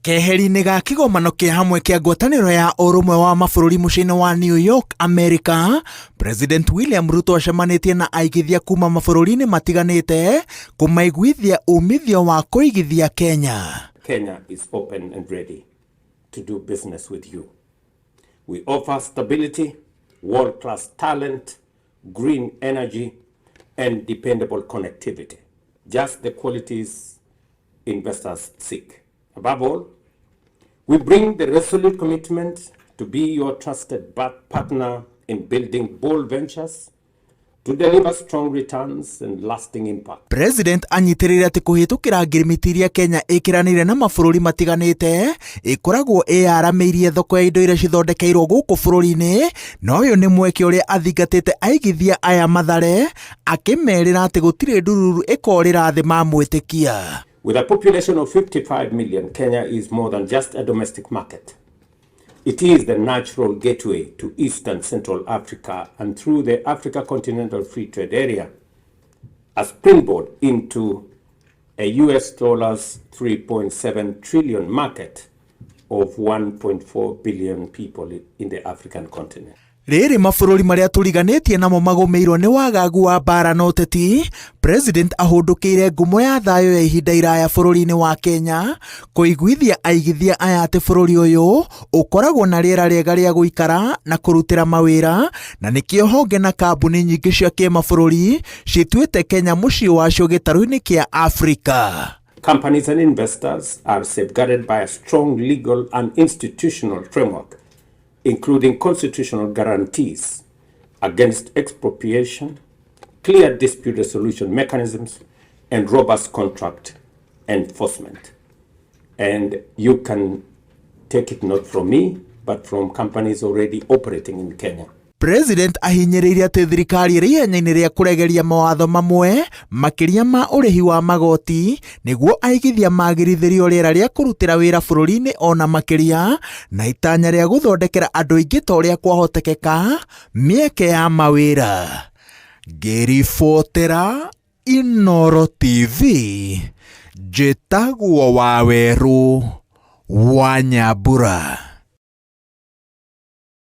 Keheri-inĩ ga kĩgomano kĩa hamwe kĩa ngwatanĩro ya ũrũmwe wa mabũrũri mũciĩ-inĩ wa New York, Amerika, President William Ruto acemanĩtie na aigithia kuma mabũrũri-inĩ matiganĩte kũmaiguithia umithio wa kũigithia Kenya. Kenya is open and ready to do business with you. We offer stability, world-class talent, green energy, and dependable connectivity. Just the qualities investors seek. Above all, we bring the resolute commitment to be your trusted partner in building bold ventures to deliver strong returns and lasting impact. President anyitĩrĩire atĩ kũhĩtũkĩra ngirimiti iria Kenya ĩkĩranĩire na mabũrũri matiganĩte ĩkoragwo ĩyaramĩirie thoko ya indo iria cithondekeirwo gũkũ bũrũri-inĩ, na ũyũ nĩ mweke ũrĩa athingatĩte aigithia aya Mathare akĩmerĩra atĩ gũtirĩ ndururu ĩkorĩra thĩ mamwĩtĩkia. With a population of 55 million, Kenya is more than just a domestic market. It is the natural gateway to East and Central Africa and through the Africa Continental Free Trade Area, a springboard into a US dollars 3.7 trillion market of 1.4 billion people in the African continent. Rĩrĩ mabũrũri marĩa tũriganĩtie namo magũmĩirwo nĩ wagagu wa mbara na ũteti, President ahũndũkĩire ngumo ya thayũ ya ihinda iraya bũrũri-inĩ wa Kenya kũiguithia aigithia aya atĩ bũrũri ũyũ ũkoragwo na rĩera rĩega rĩa gũikara na kũrutĩra mawĩra, na nĩkĩo honge na kambuni nyingĩ cia kĩmabũrũri cituĩte Kenya mũciĩ wacio gĩtarũ-inĩ kĩa Afrika. Companies and investors are safeguarded by a strong legal and institutional framework, including constitutional guarantees against expropriation, clear dispute resolution mechanisms, and robust contract enforcement. And you can take it not from me, but from companies already operating in Kenya. President ahinyĩrĩirie atĩ thirikari ĩrĩ ihenya-inĩ rĩa kũregeria mawatho mamwe makĩria ma ũrĩhi wa magoti nĩguo aigithia magĩrithĩrio rĩera rĩa kũrutĩra wĩra bũrũri-inĩ ona makĩria na itanya rĩa gũthondekera andũ aingĩ ta ũrĩa kwahotekeka mĩeke ya mawĩra. Ngĩribotera Inooro TV njĩtagwo Wawerũ wa Nyambura.